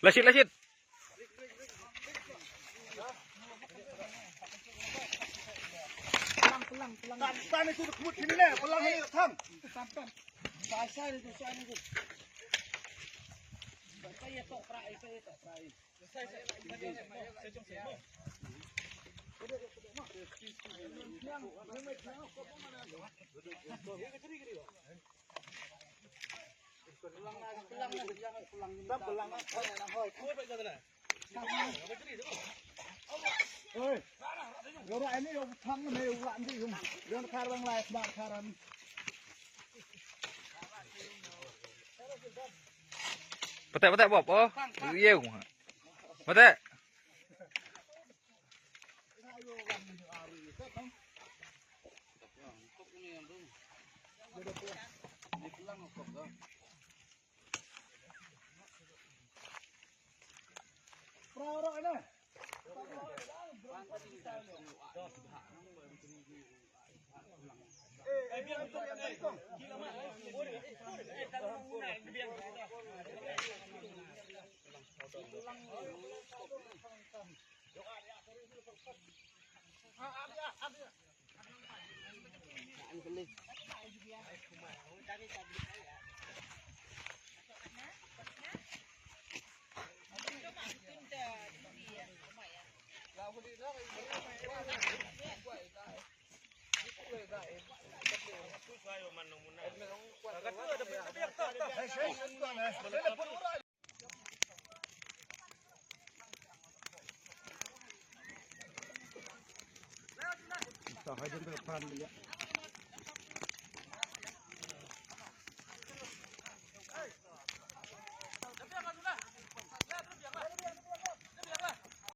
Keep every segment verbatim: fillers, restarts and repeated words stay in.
Lashit, lashit. Tan, tan itu kemut sini ne, pelang ini, tan. Tan, tan. Sai, sai itu, sai itu. Sai itu, sai itu. Patek, patek, Bob. Oh, iya. Patek.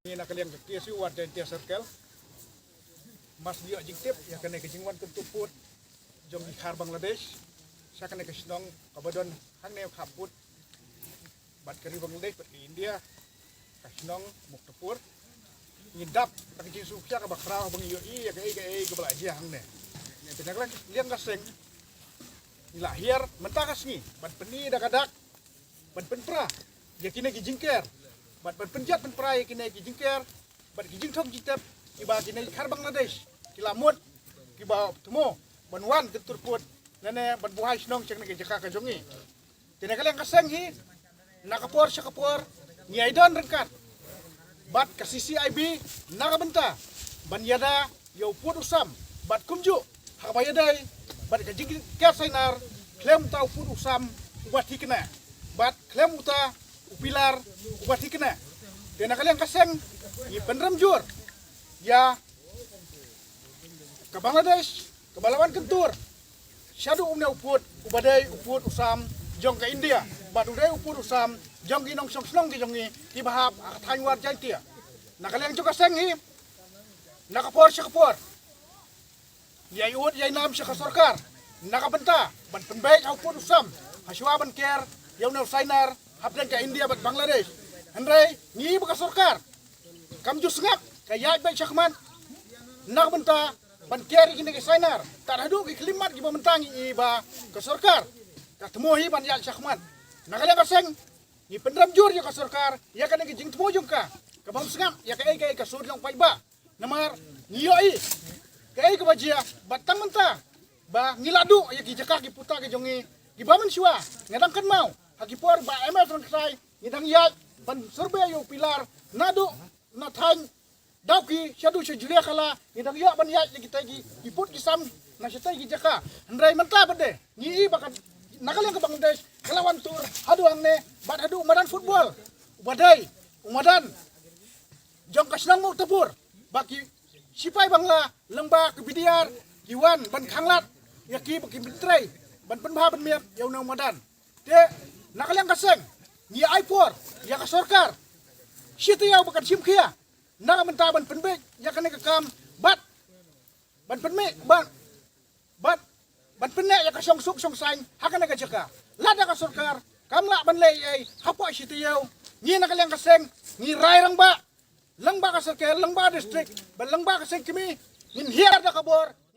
Ngi na ka liang ka K S U Ward Jaintia Circle. Mas ngi ïoh jingtip ïa kane ka jingwan kyntu pud jong ki khar Bangladesh sha kane ka shnong kaba don hangne ha pud bad ka ri Bangladesh bad ka India, ka shnong Muktapur. Ngi dap da ka jingsngewkhia kaba khraw ba ngi ïohi ïa kaei kaei kaba la jia hangne. Te na ka liang ka seng ngi la hiar mynta ka sngi ban pyni da ka dak ban pynpra ïa kine ki jingker bad ban pynjot pynpra ïa kine ki jingker bad ki jingthok jingtep kiba kine ki khar Bangladesh ki la mut kiba thmu ban wan kyntu pud lane ban buhai shnong sha kane ka jaka ka jong ngi. Te na ka liang ka seng hi na ka por sha ka por ngi ai don ryngkat bad ka C C I B na ka bynta ban ïada ïa u pud u sam bad kumjuh ha kaba ïadei bad ka jingker sainar khlem uta u pud u sam uba thikna bad khlem uta u pilar uba thikna. Te na ka liang ka seng ngi pynrem jur ïa ka Bangladesh kaba la wan kyntu shaduh une u pud uba dei u pud u sam jong ka India bad u dei u pud u sam jong ki nongshong shnong ki jong ngi kiba hap ha ka thaiñ Ward Jaintia. Na ka liang jong ka seng hi na ka por sha ka por ïai ud ïai nam sha ka sorkar na ka bynta ban pynbeit ha u pud u sam ha shuwa ban ker ïa une u sainar hapdeng ka India bad Bangladesh. Hynrei ngi ba ka sorkar kam ju sngap ka ïaid beit shakhmat na ka bynta ban ker ïa kine ki sainar tad haduh ki khyllipmat kiba mynta ngi i ba ka sorkar ka thmu hi ban ïaid shakhmat. Na ka liang ka seng ngi pynrem jur ïa ka sorkar ïa kane ka jingthmu jong ka ka bym sngap ïa kaei kaei ka sur jong paidbah. Namar ngi ïohi kaei kaba jia bad tang mynta ba ngi la duh ïa ki jaka ki puta ki jong ngi kiba mynshuwa nga dang kynmaw ha ki por ba M F Rangkhrai ngi dang ïaid ban survey ïa u pilar naduh na thaiñ Dawki shaduh sha Julia Kala ngi dang ïoh ban ïaid ïa kitai ki pud ki sam na shatai ki jaka. Hynrei mynta pat de ngi i ba ka na ka liang ka Bangladesh ka la wan tur haduh hangne bad haduh madan football uba dei u madan jong ka shnong Muktapur ba ki sipai Bangla lyngba ka B D R ki wan ban khanglad ïa ki ba ki byntrei ban pynbha ban miat ïa u nongmadan. Te na ka liang ka seng ngi ai por ïa ka sorkar shi taïew ba kan shim khia na ka bynta ban pynbeit ïa kane ka kam bad ban pynmih bad bad ban pynneh ïa ka shongsuk shongsaiñ ha kane ka jaka. Lada ka sorkar kam lah ban leh ei ei hapoh shi taïew, ngi na ka liang ka seng ngi rai rangbah, lyngba ka circle, lyngba district bad lyngba ka seng kmie, ngin hiar da ka bor